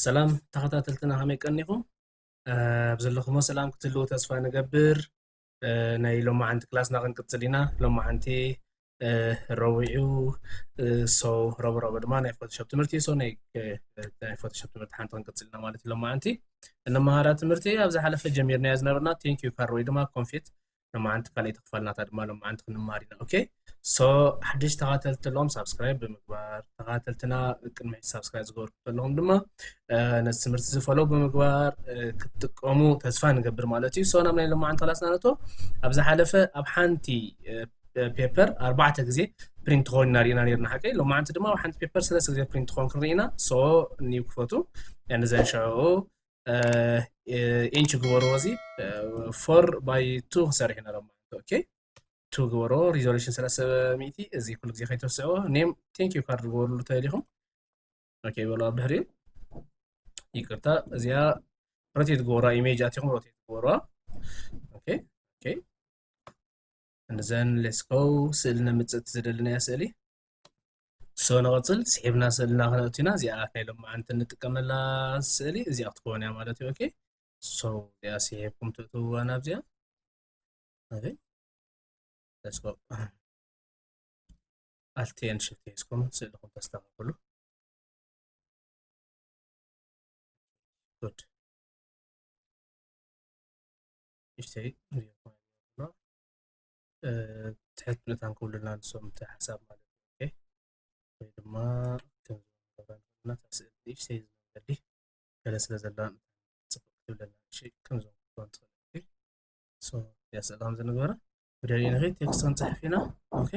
ሰላም ተኸታተልትና፣ ከመይ ቀኒኹም? ኣብ ዘለኹሞ ሰላም ክትህልዉ ተስፋ ንገብር። ናይ ሎማዓንቲ ክላስና ክንቅጽል ኢና። ሎማዓንቲ ረቡዕ እዩ። ሶ ረቡዕ ረቡዕ ድማ ናይ ፎቶሾፕ ትምህርቲ እዩ። ሶ ናይ ፎቶሾፕ ትምህርቲ ሓንቲ ክንቅጽል ኢና ማለት እዩ። ሎማዓንቲ እንመሃራ ትምህርቲ ኣብ ዝሓለፈ ጀሚርናዮ ዝነበርና ቴንኪዩ ካርድ ወይ ድማ ኮንፌት ሎማዓንቲ ካልኣይቲ ክፋል ናታ ድማ ሎማዓንቲ ክንመሃር ኢና። ኦኬ፣ ሶ ሓድሽ ተኻተልቲ ኣለዎም ሳብስክራይብ ብምግባር፣ ተኻተልትና ቅድሚ ሕጂ ሳብስክራይብ ዝገበርኩም ዘለኹም ድማ ነዚ ትምህርቲ ዝፈለው ብምግባር ክትጥቀሙ ተስፋ ንገብር ማለት እዩ። ሶ ናብ ናይ ሎማዓንቲ ክላስና ነቶ። ኣብ ዝሓለፈ ኣብ ሓንቲ ፔፐር ኣርባዕተ ግዜ ፕሪንት ትኸውን ኢና ርኢና ነርና ሓቀይ። ሎማዓንቲ ድማ ኣብ ሓንቲ ፔፐር ሰለስተ ግዜ ፕሪንት ትኸውን ክንርኢ ኢና። ሶ ኒው ክፈቱ ንዘን ሸዑ ኢንች ግበርዎ። እዚ ፎር ባይ ቱ ክሰርሕ ኢና ሎማዓንቲ። ኦኬ፣ ቱ ግበርዎ፣ ሪዞሉሽን ሰለስተ ሚእቲ። እዚ ኩሉ ግዜ ከይተስዕዎ ኔም ቴንኪዩ ካርድ ግበርሉ ተደሊኹም። ኦኬ በሉ። ኣብ ድሕሪኡ ይቅርታ፣ እዚኣ ሮቴት ግበርዋ፣ ኢሜጅ ኣቲኹም ሮቴት ግበርዋ። ኦኬ ኦኬ፣ እንዘን ሌትስ ጎ። ስእሊ ነምጽእ፣ ዝደለናያ ስእሊ። ሶ ንቐጽል። ስሒብና ስእልና ክነእቱ ኢና። እዚኣ ናይ ሎማዓንቲ እንጥቀመላ ስእሊ እዚኣ ክትከውን እያ ማለት እዩ። ኦኬ፣ ሶ እዚኣ ስሒብኩም ትእትውዋ ናብዚኣ። ኦኬ፣ ሌትስ ጎ። ኣልት ኤን ሽፍት ሒዝኩም ስእልኹም ተስተኻኽሉ። ጉድ። እሽተይ ትሕት መታን ክብሉልና ንሶም እቲ ሓሳብ ማለት እዩ። ኦኬ፣ ወይ ድማ ከምዚ ንገብራ ንኽእልና እታ ስእሊ እሽተይ ዝመንገዲ ገለ ስለ ዘላ ጽቡቅ ክትብለና። እሺ፣ ከምዞም ክትኮን ትኽእል። ኦኬ፣ ሶ እዚኣ ስእሊ ከም ዝንግበራ ብድሕሪኡ ንኸይድ ቴክስት ክንጽሕፍ ኢና። ኦኬ፣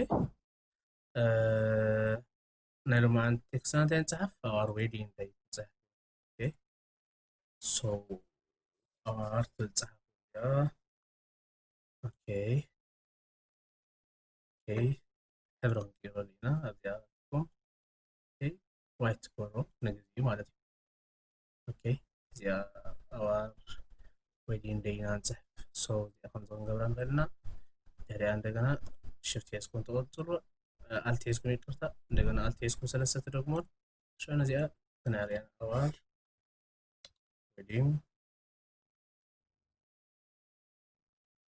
ናይ ሎማዓንቲ ቴክስትና እንታይ ንጽሓፍ? Our wedding day ንጽሕፍ። ኦኬ፣ ሶ our ትብል ጽሓፍ እያ። ኦኬ ኦኬ፣ ሕብሪ ክንቅይረሉ ኢና። ኣብዚኣ ኩም ኦኬ፣ ዋይት ክገብሮ ንግዜኡ ማለት እዩ። ኦኬ፣ እዚኣ ኣዋር ወይ ዲን ደይና ንጽሕፍ። ሶ እዚኣ ከምዚ ክንገብራ ንኽእል ኢና። ድሕሪኣ እንደገና ሽፍት ሒዝኩም ትቕጽሉ፣ ኣልት ሒዝኩም ይቅርታ፣ እንደገና ኣልት ሒዝኩም ሰለስተ ትደግሞን። ሽዑ ነዚኣ ክንርያ ኣዋር ሪዲንግ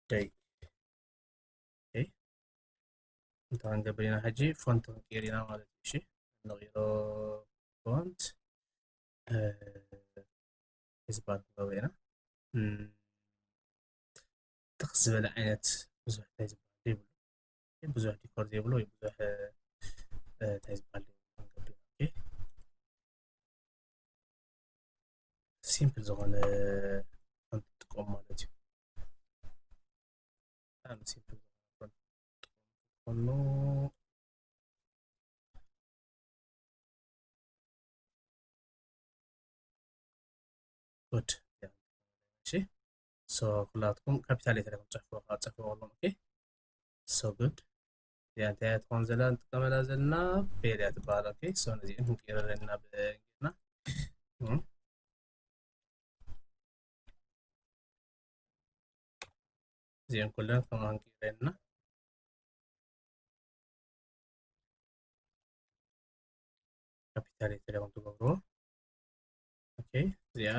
ደይ። ኦኬ፣ እንታይ ክንገብር ኢና ሕጂ? ፎንት ክንቅይር ኢና ማለት እዩ። እሺ፣ ንቕይሮ ፎንት፣ እ፣ ሄዝባር ክንገብሮ ኢና። እም፣ ትኽ ዝበለ ዓይነት ብዙሕ ታይ ዝበሃል ዘይብሉ፣ ብዙሕ ዲኮር ዘይብሉ ወይ ብዙሕ፣ እ፣ ታይ ዝበሃል ዘይብሉ ክንገብር ኢና። ኦኬ፣ ሲምፕል ዝኾነ ፎንት ትጥቀሙ ማለት እዩ። ብጣዕሚ ሲምፕል ዝኾነ ፎንት ትጥቀሙ። ጉድ። እሺ፣ ሶ ኩላትኩም ካፒታል ሌተር ኢኹም ጽሕፉ፣ ጽሕፉ ኣለኹም። ኦኬ፣ ሶ ጉድ። እዚኣ እንታይ እያ ትኾን ዘላ፣ ንጥቀመላ ዘለና ቤል እያ ትበሃል። ኦኬ፣ ሶ ነዚኦም ክንቅይር ኣለና ብእንግሊዝና። እም። እዚኦም ኩለን ከምኡ ክንቅይር ኣለና። ካፒታል ሌተር ኢኹም ትገብርዎ። ኦኬ፣ እዚኣ፣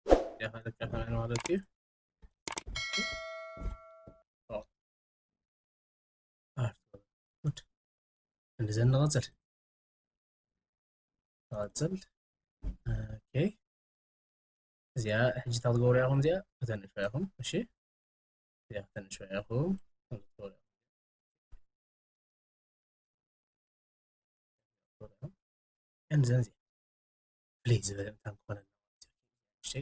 እዚኣ ካልእ ከማን ማለት እዩ። ኦ። ኣር፣ ጉድ። እንደዚ ንቐጽል። ንቐጽል። ኦኬ። እዚኣ ሕጂ እታ ክትገብሩ ኢኹም፣ እዚኣ ከተንእሹ ኢኹም። እሺ፣ እዚኣ ከተንእሹ ኢኹም። እንዘን እዚ ፕሌይ ዝበለ መታን ክኾነና ማለት እዩ። እሺ፣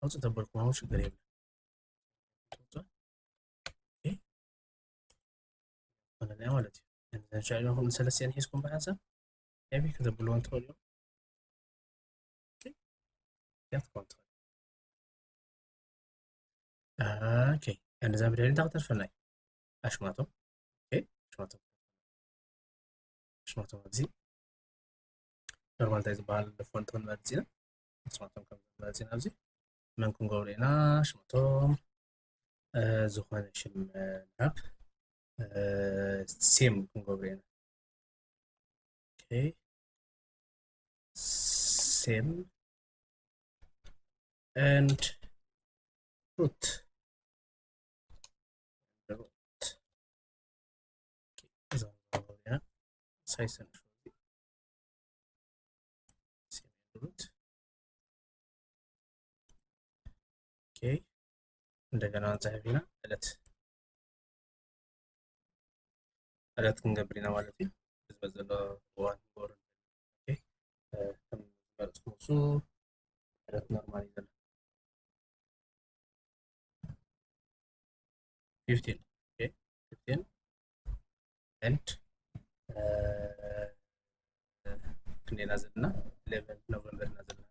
ኣውፅእ ተበልኩም እውን ሽግር የብለን። ኦኬ፣ ክኾነና ማለት እዩ። እንዘን ሻዕቢያ ንሰለስቲኣን ሒዝኩም ብሓንሳብ ሜቢ ከተብልዎን ትኽእሉ እዮም። ኦኬ፣ እያ ክትከውን ትኽእል። ኦኬ፣ እነዛ ብድሕሪ እንታይ ክተርፈና እዩ? ኣሽማቶም። ኦኬ፣ ኣሽማቶም። ኣሽማቶም ኣብዚ ኖርማል እንታይ ዝበሃል ፎንት ክንመርጽ ኢና። ኣሽማቶም ከም ንመርጽ ኢና። ኣብዚ መን ክንገብሮ ኢና? ኣሽማቶም፣ እ፣ ዝኾነ ሽም፣ እ፣ ንሃብ። እ፣ ሴም ክንገብሮ ኢና። ኦኬ፣ ሴም። and root. Root. Okay, እዛ እያ። Size and root. Okay፣ እንደገና ንጽሕፍ ኢና። ዕለት ዕለት ክንገብር ኢና ማለት እዩ። ብዝበል ዘሎ እዋን ንገብሮ። Okay፣ ከም ዝመረጽኩም እሱ ዕለት ኖርማል እዩ ዘሎ። Fifteen። Okay፣ fifteen and ክንደና ዘለና? Eleven November ኢና ዘለና።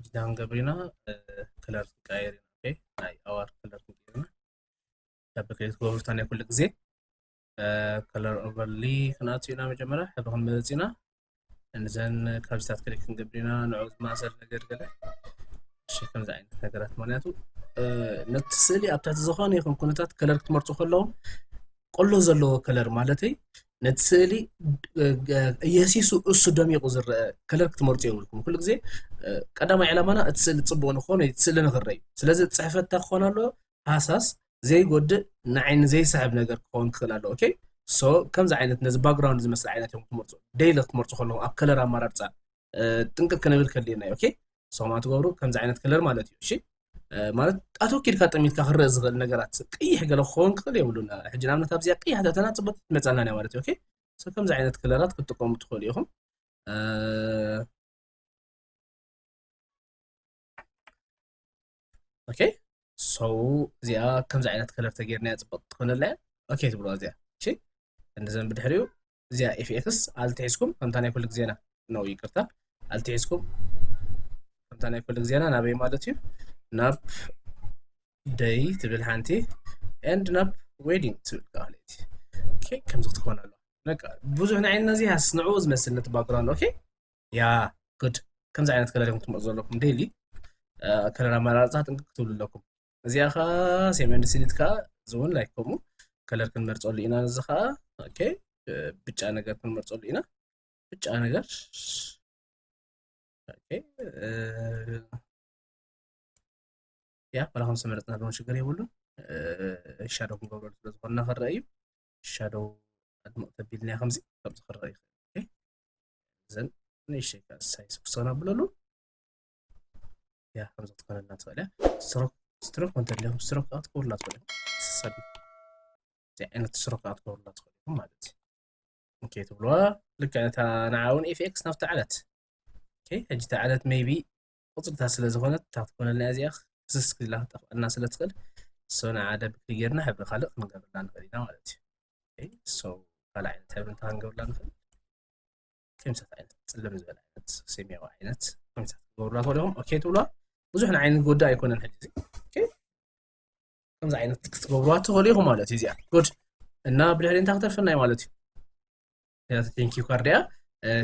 ዲዛይን ክንገብር ኢና። ከለር ክንቀያየር ኢና። ናይ ኣዋር ከለር ክንቀይር ኢና። ዳብል ክሊክ ትገብሩ እታ ናይ ኩሉ ግዜ ከለር ኦቨርሊ ክንኣቱ ኢና። መጀመርያ ሕብሪ ክንመርጽ ኢና። እንዘን ካብዚታት ክሊክ ክንገብር ኢና። ንዑ ዝመሳሰል ነገር ገለ፣ እሺ፣ ከምዚ ዓይነት ነገራት። ምክንያቱ ነቲ ስእሊ ኣብ ትሕቲ ዝኾነ ይኹን ኩነታት ከለር ክትመርጹ ከለኹም፣ ቀሎ ዘለዎ ከለር ማለተይ፣ ነቲ ስእሊ የሲሱ እሱ ደሚቑ ዝረአ ከለር ክትመርጹ የብልኩም። ኩሉ ግዜ ቀዳማይ ዕላማና እቲ ስእሊ ጽቡቕ ንክኾን ወይ እቲ ስእሊ ንክረእ እዩ። ስለዚ ጽሕፈት እንታይ ክኾን ኣለዎ? ሃሳስ፣ ዘይጎድእ፣ ንዓይኒ ዘይስሕብ ነገር ክኸውን ክኽእል ኣለዎ። Okay፣ so ከምዚ ዓይነት ነዚ ባክግራውንድ ዝመስል ዓይነት እዮም ክትመርጹ። ዴይሊ ክትመርጹ ከለኹም ኣብ ከለር ኣመራርጻ ጥንቅቕ ክንብል ከድልየና እዩ። Okay፣ so ማለት ትገብሩ ከምዚ ዓይነት ከለር ማለት እዩ። እሺ፣ ማለት ኣተኪርካ ጠሚትካ ክረእ ዝኽእል ነገራት ቀይሕ ገለ ክኸውን ክኽእል የብሉን። ሕጂ ንኣብነት ኣብዚኣ ቀያሕ ተተና ጽቡቅ ትመጻልና እያ ማለት እዩ። Okay፣ so ከምዚ ዓይነት ከለራት ክትጥቀሙ ትኽእሉ ኢኹም። Okay፣ so እዚኣ ከምዚ ዓይነት ከለር ተጌርና እያ ጽቡቅ ትኾነላ እያ። Okay ትብሉዋ እዚኣ። እሺ፣ እንደዘን ብድሕሪኡ እዚኣ ኤፍ ኤክስ ኣልት ሒዝኩም ከምታ ናይ ኩሉ ግዜና ነው፣ ይቅርታ፣ ኣልት ሒዝኩም ከምታ ናይ ኩሉ ግዜና ናበይ ማለት እዩ? ናብ ደይ ትብል ሓንቲ and ናብ ዌዲንግ ትብል ካልኣይቲ። Okay፣ ከምዚ ክትኮን ኣለዋ። በቃ ብዙሕ ንዓይኒ ነዚ ሃስንዑ ዝመስል ነቲ ባክግራውንድ። Okay፣ ያ፣ ጉድ። ከምዚ ዓይነት ከለር ኢኹም ትመርጹ ዘለኩም ዴይሊ። ከለር ኣመራርጻ ጥንቅቅ ክትብሉ ኣለኩም። እዚኣ ኸኣ ሴቭ ኤንድ ዲሊት ከኣ እዚ እውን ላይክ ከምኡ ከለር ክንመርጸሉ ኢና። እዚ ኸኣ okay፣ ብጫ ነገር ክንመርጸሉ ኢና። ብጫ ነገር። Okay፣ ያ፣ ዋላ ከም ዝተመረጽና እውን ሽግር የብሉን። ሻዶው ክንገብረሉ ስለ ዝኾንና ክረአ እዩ። ሻዶው ኣድምቕ ተቢልና ከምዚ፣ ከምዚ ክረአ ይኽእል። Okay፣ እዘን ንእሽተይ ከኣ ሳይዝ ክሰና ብለሉ። ያ፣ ከምዚ ክትኮነልና ትኽእል እያ። ስትሮክ፣ ስትሮክ እንተድልዮም ስትሮክ ከኣ ክትገብሩላ ትኽእሉ። ሰሳዲ፣ እዚ ዓይነት ስትሮክ ከኣ ክትገብሩላ ትኽእሉ ኢኹም ማለት እዩ። Okay ትብልዋ። ልክዕ እታ ንዓ እውን ኤፍ ኤክስ ናብታ ዕለት። Okay፣ ሕጂ እታ ዕለት ሜይቢ ቁጽርታት ስለ ዝኾነት እታ ክትኮነልና እዚኣ ክስስ ክላ ክጠፍኣና ስለ ትኽእል፣ so ንዓ ደብል ክሊክ ጌርና ሕብሪ ካልእ ክንገብርላ ንኽእል ኢና ማለት እዩ። Okay፣ so ካልእ ዓይነት ሕብሪ እንታይ ክንገብርላ ንኽእል? ከምሳት ዓይነት ጽልም ዝበለ ዓይነት ሰማያዊ ዓይነት ከምሳት ክትገብሩላ ትኽእሉ ኢኹም። Okay ትብልዋ። ብዙሕ ንዓይኒ ዝጎድእ ኣይኮነን ሕጂ እዚ። Okay፣ ከምዚ ዓይነት ክትገብሩዋ ትኽእሉ ኢኹም ማለት እዩ። እዚኣ ጉድ እና ብድሕሪ እንታይ ክተርፈና እዩ ማለት እዩ? ያው ቴንኪው ካርድ እያ።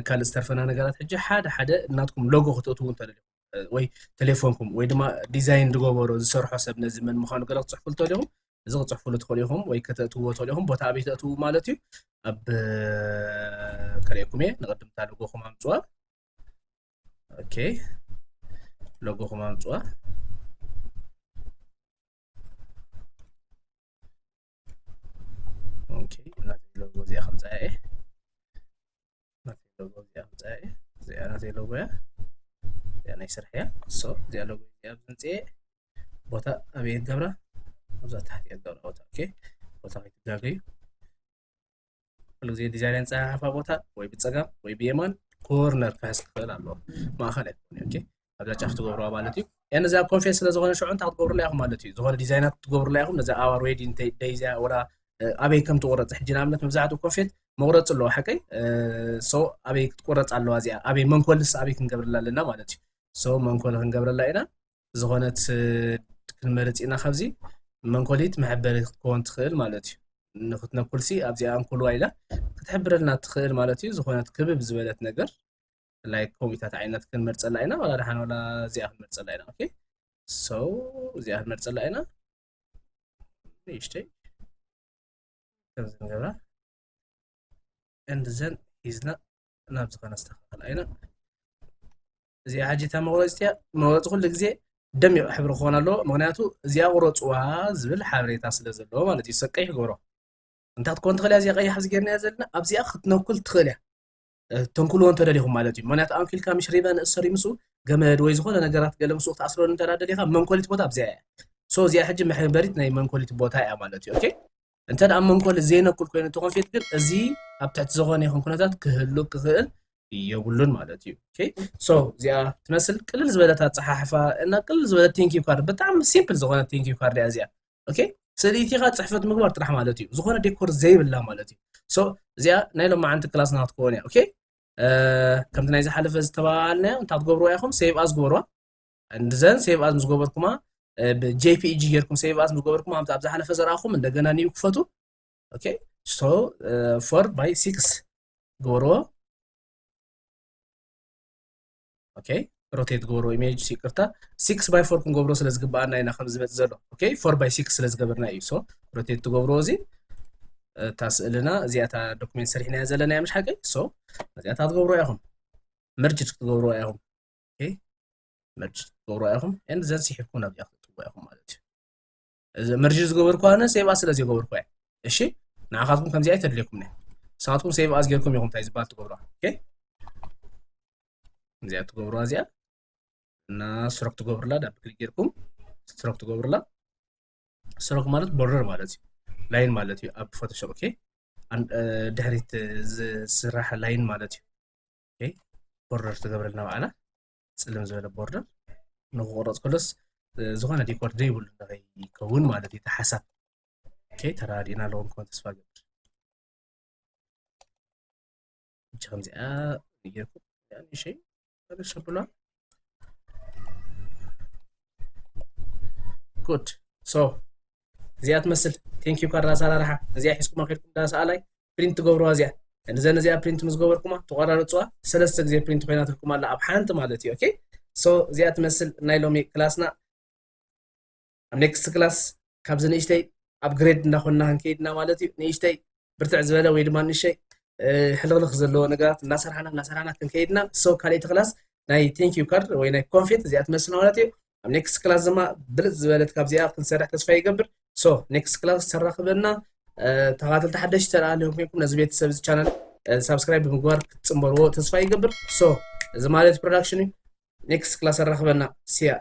ካልእ ዝተርፈና ነገራት ሕጂ ሓደ ሓደ ናትኩም ሎጎ ክትእትዉ እንተደልዩ ወይ ቴሌፎንኩም ወይ ድማ ዲዛይን ዝገበሮ ዝሰርሖ ሰብ ነዚ መን ምዃኑ ገለ ክትጽሕፉ እንተደልኹም እዚ ክትጽሕፉሉ ትኽእሉ ኢኹም ወይ ከተእትውዎ ትኽእሉ ኢኹም። ቦታ ኣበይ ተእትዉ ማለት እዩ? ኣብ ከርእየኩም እየ። ንቕድም እታ ሎጎኹም ኣምጽዋ። ኦኬ፣ ሎጎኹም ኣምጽዋ። ኦኬ፣ ናተይ ሎጎ እዚኣ ከምጽኣ እየ። ናተይ ሎጎ እዚኣ ከምጽኣ እየ። እዚኣ ናተይ ሎጎ እያ። እዚኣ ናይ ስራሕ እያ። So እዚኣ ሎጎ እዚኣ ኣብ ዘምጽኤ ቦታ ኣበይ እየ ዝገብራ? ኣብዛ ታሕቲ እየ ዝገብራ ቦታ። ኦኬ፣ ቦታ ከይትጋገዩ። ኩሉ ግዜ ዲዛይን ኣንጻሓሓፋ ቦታ ወይ ብጸጋም ወይ ብየማን ኮርነር ክሕዝ ክኽእል ኣለዎ። ማእኸል ኣይኮን። ኦኬ፣ ኣብዛ ጫፍ ትገብርዋ ማለት እዩ። ያን እዛ ኮንፌስ ስለ ዝኾነ ሽዑ እንታይ ክትገብሩላ ኢኹም ማለት እዩ። ዝኾነ ዲዛይናት ክትገብሩላ ኢኹም። ነዛ ኣዋር ዌዲንግ ደይ እዚኣ ወላ ኣበይ ከም ትቑረጽ ሕጂ ንኣብነት መብዛሕትኡ ኮንፌት መቑረጺ ኣለዎ ሓቀይ። So ኣበይ ክትቁረጽ ኣለዋ እዚኣ? ኣበይ መንኮልስ ኣበይ ክንገብርላ ኣለና ማለት እዩ። So መንኮል ክንገብረላ ኢና። ዝኾነት ክንመርጽ ኢና ካብዚ መንኮሊት መሐበሪ ክትከውን ትኽእል ማለት እዩ። ንክትነኩልሲ ኣብዚኣ ኣንኩልዋ ኢላ ክትሕብረልና ትኽእል ማለት እዩ። ዝኾነት ክብብ ዝበለት ነገር ላይክ ኮሚታት ዓይነት ክንመርጸላ ኢና። ዋላ ደሓን ዋላ እዚኣ ክንመርጸላ ኢና። ኦኬ፣ So እዚኣ ክንመርጸላ ኢና። ንእሽተይ ከምዚ ንገብራ። And then ሒዝና ናብ ዝኾነ ኣስተኻኽል ኣይና። እዚኣ ሕጂ እታ መቑረፂ እያ። መቑረፂ ኩሉ ግዜ ደሚቕ ሕብሪ ክኾን ኣለዎ። ምኽንያቱ እዚኣ ቁረፅዋ ዝብል ሓበሬታ ስለ ዘለዎ ማለት እዩ። ሰብ ቀይሕ ክገብሮ። እንታይ ክትኮን ትኽእል እያ እዚኣ ቀይሕ ኣብዚ ጌርናያ ዘለና? ኣብዚኣ ክትነኩል ትኽእል እያ። እ፣ ተንኩልዎ እንተደሊኹም ማለት እዩ። ምኽንያቱ ኣንኪልካ ምሽ ሪበን እሰሪ ምስኡ ገመድ ወይ ዝኾነ ነገራት ገለ ምስኡ ክትኣስረሉ እንተ ደሊኻ መንኮሊት ቦታ ኣብዚኣ እያ። So እዚኣ ሕጂ መሕበሪት ናይ መንኮሊት ቦታ እያ ማለት እዩ። ኦኬ? እንተ ደኣ መንኮል ዘይነኩል ኮይኑ እቲ ኮንፌት ግን እዚ ኣብ ትሕቲ ዝኾነ ይኹን ኩነታት ክህሉ ክኽእል የብሉን ማለት እዩ። ኦኬ? So እዚኣ ትመስል ቅልል ዝበለት ኣጸሓሕፋ እና ቅልል ዝበለት ቴንኪው ካርድ፣ ብጣዕሚ ሲምፕል ዝኾነ ቴንኪው ካርድ እያ እዚኣ። ኦኬ? ስእሊ ኢቲኻ ጽሕፈት ምግባር ጥራሕ ማለት እዩ። ዝኾነ ዴኮር ዘይብላ ማለት እዩ። So እዚኣ ናይ ሎማዓንቲ ክላስና ክትከውን እያ። ኦኬ? እ፣ ከምቲ ናይ ዝሓለፈ ዝተባባልናዮ እንታይ ክትገብርዋ ኢኹም? ሴቭ ኣዝ ግበርዋ። And then ሴቭ ኣዝ ምስ ገበርኩማ፣ እ፣ ብ-፣ ጄፒጂ ጌርኩም ሴቭ ኣዝ ምስ ገበርኩማ፣ ኣብቲ ኣብ ዝሓለፈ ዘርኣኹም እንደገና ኒው ክፈቱ። ኦኬ? So ፎር ባይ ሲክስ ግበርዎ። ኦኬ? ሮቴት ግበርዎ ኢሜጅ፣ ይቅርታ፣ ሲክስ ባይ ፎር ክንገብሮ ስለ ዝግባኣና ኢና ከም ዝመጽእ ዘሎ። ኦኬ? ፎር ባይ ሲክስ ስለ ዝገበርና እዩ። So ሮቴት ትገብርዎ እዚ፣ እታ ስእልና እዚኣ እታ ዶክሜንት ሰሪሕናያ ዘለና እያ፣ ምሽ ሓቀይ? So እዚኣ እታ ትገብርዋ ኢኹም። መርጅ ክትገብርዋ ኢኹም። ኦኬ? መርጅ ክትገብርዋ ኢኹም። And then ስሒብኩም ናብዚኣ ክትእትውዋ ኢኹም ማለት እዩ። እዚ መርጅ ዝገበርኩ ኣነ ሴቭ ኣዝ ስለ ዘይገበርኩ እየ። እሺ? ንዓኻትኩም ከምዚኣ ኣይተድልየኩም እያ። ንስኻትኩም ሴቭ ኣዝ ጌርኩም ኢኹም እንታይ ዝበሃል ትገብርዋ። ኦኬ? እዚኣ ትገብርዋ እዚኣ እና ስትሮክ ትገብርላ፣ ዳብል ክሊክ ጌርኩም ስትሮክ ትገብርላ። ስትሮክ ማለት ቦርደር ማለት እዩ። ላይን ማለት እዩ ኣብ ፎቶሾፕ። ኦኬ? ኣን-፣ እ፣ ድሕሪት ዝስራሕ ላይን ማለት እዩ። ኦኬ? ቦርደር ትገብረልና ባዕላ፣ ጽልም ዝበለ ቦርደር። ንክቆረጽ ከሎስ፣ እ፣ ዝኾነ ዲኮር ዘይብሉ ንኸይከውን ማለት እዩ እቲ ሓሳብ። ኦኬ? ተረዳዲእና ኣለኹም ክኾን ተስፋ ገብር። እቺ ከምዚኣ ጌርኩም፣ ያኒ ሸይ፣ ሸብሏ። ጉድ። So እዚኣ ትመስል ቴንኪው ካርድ ኣሰራርሓ። እዚኣ ሒዝኩማ ከድኩም ዳሰኣላይ ፕሪንት ትገብርዋ እዚኣ። እዘን እዚኣ ፕሪንት ምስ ገበርኩማ ትቆራርፅዋ፣ ሰለስተ ግዜ ፕሪንት ኮይናትልኩም ኣላ ኣብ ሓንቲ ማለት እዩ። ኦኬ? So እዚኣ ትመስል ናይ ሎሚ ክላስና። ኣብ ኔክስት ክላስ ካብዚ ንእሽተይ ኣፕግሬድ እንዳኾንና ክንከይድና ማለት እዩ። ንእሽተይ ብርትዕ ዝበለ ወይ ድማ ንእሽተይ፣ እ፣ ሕልኽልኽ ዘለዎ ነገራት እናሰርሓና እናሰርሓና ክንከይድና። So ካልኣይቲ ክላስ ናይ ቴንኪው ካርድ ወይ ናይ ኮንፌት እዚኣ ትመስል ማለት እዩ። ኣብ ኔክስት ክላስ ድማ ብልፅ ዝበለት ካብዚኣ ክንሰርሕ ተስፋ ይገብር። So ኔክስት ክላስ ተራኽበና። እ፣ ተኻተልቲ ሓደሽቲ ተለኣሊኹም ኮይንኩም ነዚ ቤተሰብ እዚ ቻነል፣ እ፣ ሳብስክራይብ ብምግባር ክትፅምበርዎ ተስፋ ይገብር። So እዚ ማለት ፕሮዳክሽን እዩ። ኔክስት ክላስ ኣራኽበና። ሲያ።